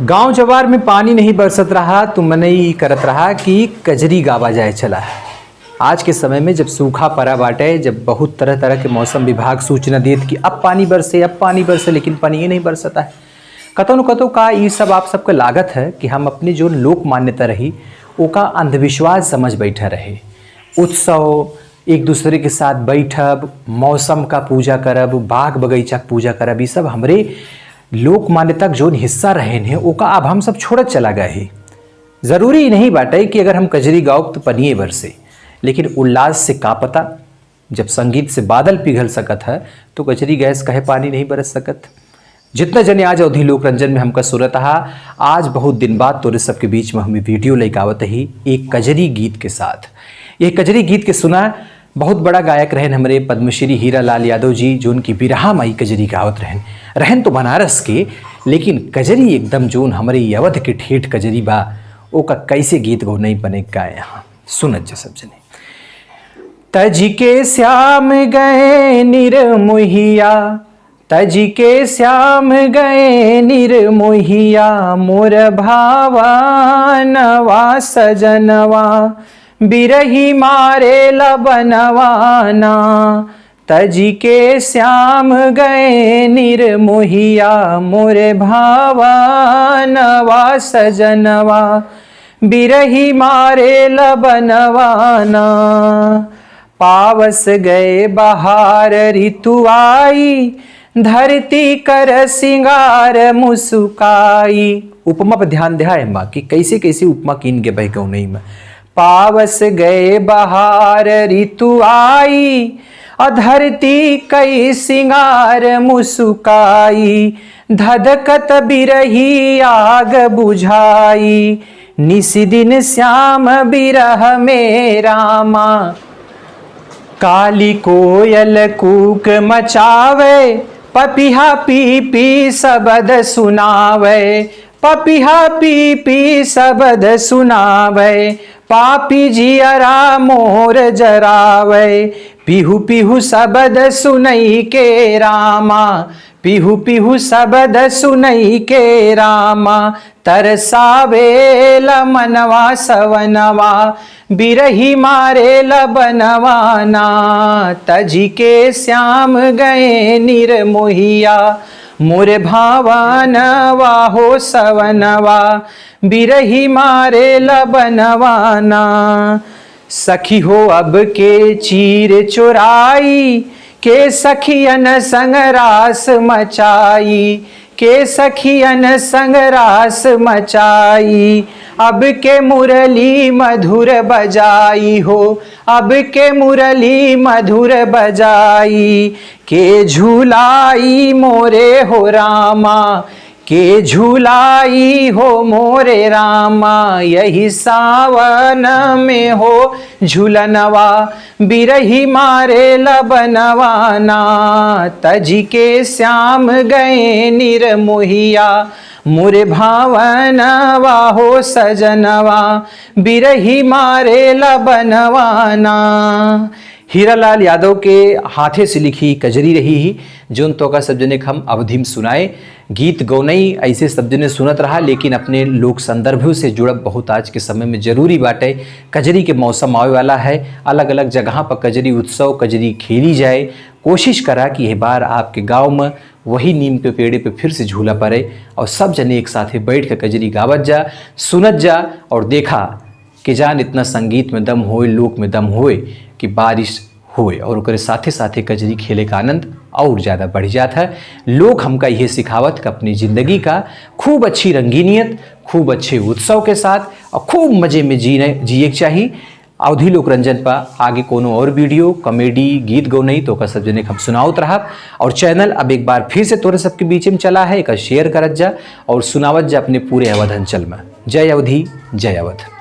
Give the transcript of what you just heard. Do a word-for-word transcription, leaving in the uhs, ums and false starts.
गांव जवार में पानी नहीं बरसत रहा, तो मनई ई करत रहा कि कजरी गावा जाए चला। आज के समय में जब सूखा परा बाटे, जब बहुत तरह तरह के मौसम विभाग सूचना देत कि अब पानी बरसे, अब पानी बरसे, लेकिन पानी ही नहीं बरसता है। कतौ न कतौ का ई सब आप सबके लागत है कि हम अपनी जो लोक मान्यता रही, ओका अंधविश्वास समझ बैठा रहे। उत्सव, एक दूसरे के साथ बैठब, मौसम का पूजा करब, बाग बगीचा के पूजा करब, ई सब हमरे लोक मान्यता के जोन हिस्सा रहेन है, ओका अब हम सब छोड़त चला गए ही। जरूरी नहीं बाटे कि अगर हम कजरी गाउब तो पनिये बरसे, लेकिन उल्लास से का पता, जब संगीत से बादल पिघल सकत है, तो कजरी गैस कहे पानी नहीं बरस सकत। जितना जने आज अवधी लोक रंजन में हमका सुनत हा, आज बहुत दिन बाद तोरे सबके बीच में हमें वीडियो लेके आवत ही एक कजरी गीत के साथ। ये कजरी गीत के सुना, बहुत बड़ा गायक रहन हमरे पद्मश्री हीरा लाल यादव जी, जोन की बिरहा माई कजरी गावत रहन। रहन तो बनारस के, लेकिन कजरी एकदम जोन हमरे ई अवध के ठेठ कजरी बा, ओका कैसे गीत गौनई बने गाए यहाँ। सुनत जा सब जने। तजि के श्याम गए निरमोहिया, तजि के श्याम गए निरमोहिया, मोर भावनवा सजनवा, बिरही मारे लबनवाना। तजि के श्याम गए निरमोहिया, मोर भावनवा सजनवा, बिरही मारे लबनवाना। पावस गए बहार ऋतु आई, धरती कर सिंगार मुसुकाई। उपमा पर ध्यान देहा एमा कि कैसे कैसे उपमा कीन के बह गौनई में। पावस गए बहार ऋतु आई, अ धरती कई सिंगार मुसुकाई। धधकत बिरही आग बुझाई, निसि दिन श्याम बिरह में रामा। काली कोयल कूक मचावे, पपिहा पी पी सबद सुनावे, पपिहा पी पी सबद सुनावे, पापी जियरा मोर जरावे। पिहु पिहु सबद सुनई के रामा, पिहु पिहु सबद सुनई के रामा, तरसावेल मनवा सवनवा, बिरही मारे लबनवाना। तजि के श्याम गए निरमोहिया, मोर भावनवा हो सवनवा, बिरही मारे लबनवाना। सखी हो अब के चीर चोराई, के सखियन संग रास मचाई, के सखियन संग रास मचाई। अब के मुरली मधुर बजाई हो, अब के मुरली मधुर बजाई, के झुलाई मोरे हो रामा, के झुलाई हो मोरे रामा, यही सावन में हो झुलनवा, बिरही मारे लबनवाना। तजि के श्याम गए निरमोहिया, मोरे भावनवा हो सजनवा, बिरही मारे लबनवाना। हीरालाल यादव के हाथे से लिखी कजरी रही ही, जोन तोका सब जने के हम अवधी में सुनाए। गीत गौनई ऐसे सब जने सुनत रहा, लेकिन अपने लोक संदर्भों से जुड़ब बहुत आज के समय में जरूरी बाटे। कजरी के मौसम आवे वाला है, अलग-अलग जगह पर कजरी उत्सव, कजरी खेली जाए। कोशिश करा कि यह बार आपके गांव में वही नीम के पेड़े पे फिर से झूला पड़े और सब जने एक साथे बैठ के कजरी गावत जा, सुनत जा और देखा कि जान इतना संगीत में दम होए, लोक में दम होए कि बारिश होए और ओकरे साथे साथे कजरी खेले का आनंद और ज्यादा बढ़ जात है। लोक हमका यह सिखावत कि अपनी जिंदगी का खूब अच्छी रंगीनियत, खूब अच्छे उत्सव के साथ और खूब मजे में जीने, जिए के चाही। अवधी लोक रंजन पर आगे कोनो और वीडियो, कॉमेडी, गीत गौनई तोका सब जने के हम सुनावत रहब। और चैनल अब एक बार फिर से तोरे सबके बीच में चला है, एका शेयर करत जा और सुनावत जा अपने पूरे अवध अंचल में। जय अवधी, जय अवध।